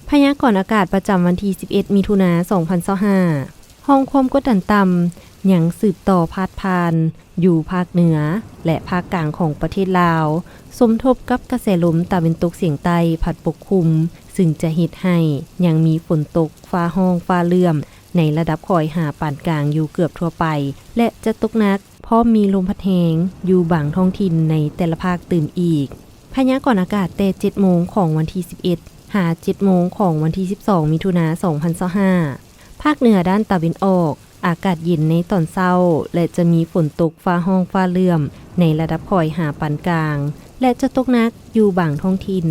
ພະຍາກອນອາກາດປະຈຳວັນທີສິບເອັດ ມິຖຸນາ ສອງພັນຊາວຫ້າ. ຮ່ອງຄວາມກົດດັນຕ່ຳຍັງສືບຕໍ່ພາດຜ່ານຢູ່ພາກເໜືອ ແລະ ພາກກາງຂອງປະເທດລາວ, ສົມທົບກັບກະແສລົມຕາເວັນຕົກສຽງໃຕ້ພັດປົກຄຸມ, ຊຶ່ງຈະເຮັດໃຫ້ຍັງມີຝົນຕົກຟ້າຮ້ອງຟ້າເຫຼື້ອມໃນລະດັບຄ່ອຍຫາປານກາງຢູ່ເກືອບທົ່ວໄປ ແລະ ຈະຕົກໜັກ ພ້ອມມີລົມພັດແຮງຢູ່ບາງທ້ອງຖິ່ນໃນແຕ່ລະພາກຕື່ມອີກ. ພະຍາກອນອາກາດແຕ່ເຈັດໂມງຂອງວັນທີສິບເອັດ ຫາເຈັດໂມງຂອງວັນທີສິບສອງ ມິຖຸນາ ສອງພັນຊາວຫ້າ. ພາກເໜືອດ້ານຕາເວັນອອກ ອາກາດເຢັນໃນຕອນເຊົ້າ ແລະ ຈະມີຝົນຕົກຟ້າຮ້ອງຟ້າເຫຼື້ອມໃນລະດັບຄ່ອຍຫາປານກາງ ແລະ ຈະຕົກໜັກຢູ່ບາງທ້ອງຖິ່ນ,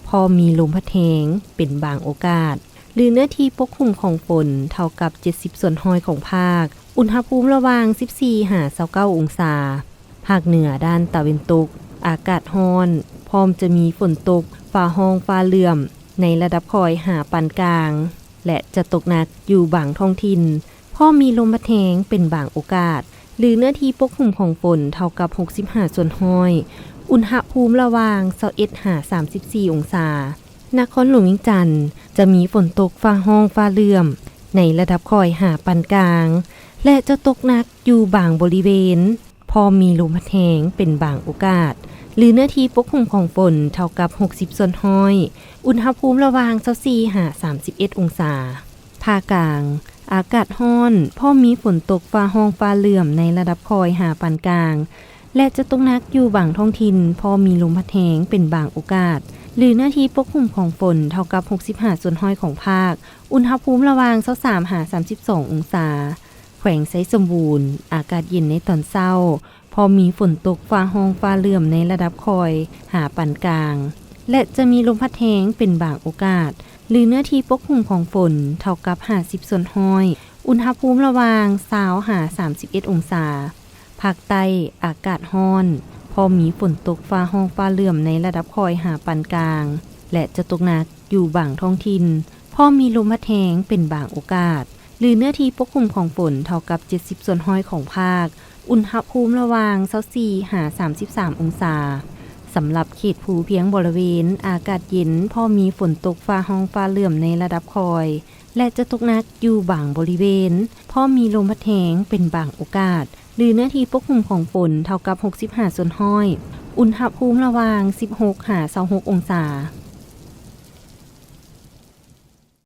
ພ້ອມມີລົມພັດແຮງເປັນບາງໂອກາດ ຫຼື ເນື້ອທີ່ປົກຄຸມຂອງຝົນເທົ່າກັບເຈັດສິບສ່ວນຮ້ອຍຂອງພາກ, ອຸນຫະພູມລະຫວ່າງສິບສີ່ຫາຊາວເກົ້າອົງສາ. ພາກເໜືອດ້ານຕາເວັນຕົກ ອາກາດຮ້ອນ, ພ້ອມຈະມີຝົນຕົກ, ຟ້າຮ້ອງຟ້າເຫຼື້ອມໃນລະດັບຄ່ອຍຫາປານກາງ ແລະ ຈະຕົກໜັກຢູ່ບາງທ້ອງຖິ່ນ, ພ້ອມມີລົມພັດແຮງເປັນບາງໂອກາດ ຫຼື ເນື້ອທີ່ປົກຄຸມຂອງຝົນເທົ່າກັບຫົກສິບຫ້າສ່ວນຮ້ອຍ, ອຸນຫະພູມລະຫວ່າງຊາວເອັດຫາສາມສິບສີ່ອົງສາ. ນະຄອນຫຼວງວຽງຈັນ ຈະມີຝົນຕົກ, ຟ້າຮ້ອງຟ້າເຫຼື້ອມໃນລະດັບຄ່ອຍຫາປານກາງ ແລະ ຈະຕົກໜັກຢູ່ບາງບໍລິເວນ, ພ້ອມມີລົມພັດແຮງເປັນບາງໂອກາດ ຫຼື ເນື້ອທີ່ປົກຄຸມຂອງຝົນເທົ່າກັບຫົກສິບສ່ວນຮ້ອຍ, ອຸນຫະພູມລະຫວ່າງຊາວສີ່ຫາສາມສິບເອັດອົງສາ. ພາກກາງ ອາກາດຮ້ອນ, ພ້ອມມີຝົນຕົກ, ຟ້າຮ້ອງຟ້າເຫຼື້ອມໃນລະດັບຄ່ອຍຫາປານກາງ ແລະ ຈະຕົກໜັກຢູ່ບາງທ້ອງຖິ່ນ, ພ້ອມມີລົມພັດແຮງເປັນບາງໂອກາດ ຫຼື ເນື້ອທີ່ປົກຄຸມຂອງຝົນເທົ່າກັບຫົກສິບຫ້າສ່ວນຮ້ອຍຂອງພາກ, ອຸນຫະພູມລະຫວ່າງຊາວສາມຫາສາມສິບສອງອົງສາ. ແຂວງໄຊສົມບູນ ອາກາດເຢັນໃນຕອນເຊົ້າ, ພ້ອມມີຝົນຕົກ, ຟ້າຮ້ອງຟ້າເຫຼື້ອມໃນລະດັບຄ່ອຍຫາປານກາງ ແລະ ຈະມີລົມພັດແຮງເປັນບາງໂອກາດ ຫຼື ເນື້ອທີ່ປົກຄຸມຂອງຝົນເທົ່າກັບຫ້າສິບສ່ວນຮ້ອຍ, ອຸນຫະພູມລະຫວ່າງຊາວຫາສາມສິບເອັດອົງສາ. ພາກໃຕ້ ອາກາດຮ້ອນ, ພ້ອມມີຝົນຕົກ, ຟ້າຮ້ອງຟ້າເຫຼື້ອມໃນລະດັບຄ່ອຍຫາປານກາງ ແລະ ຈະຕົກໜັກຢູ່ບາງທ້ອງຖິ່ນ, ພ້ອມມີລົມພັດແຮງເປັນບາງໂອກາດ ຫຼື ເນື້ອທີ່ປົກຄຸມຂອງຝົນເທົ່າກັບເຈັດສິບສ່ວນຮ້ອຍຂອງພາກ, ອຸນຫະພູມລະຫວ່າງຊາວສີ່ຫາສາມສິບສາມອົງສາ. ສຳລັບເຂດພູພຽງບໍລິເວນ ອາກາດເຢັນ, ພ້ອມມີຝົນຕົກ, ຟ້າຮ້ອງຟ້າເຫຼື້ອມໃນລະດັບຄ່ອຍ ແລະ ຈະຕົກໜັກຢູ່ບາງບໍລິເວນ, ພ້ອມມີລົມພັດແຮງເປັນບາງໂອກາດ ຫຼື ເນື້ອທີ່ປົກຄຸມຂອງຝົນເທົ່າກັບຫົກສິບຫ້າສ່ວນຮ້ອຍ, ອຸນຫະພູມລະຫວ່າງສິບຫົກຫາຊາວຫົກອົງສາ.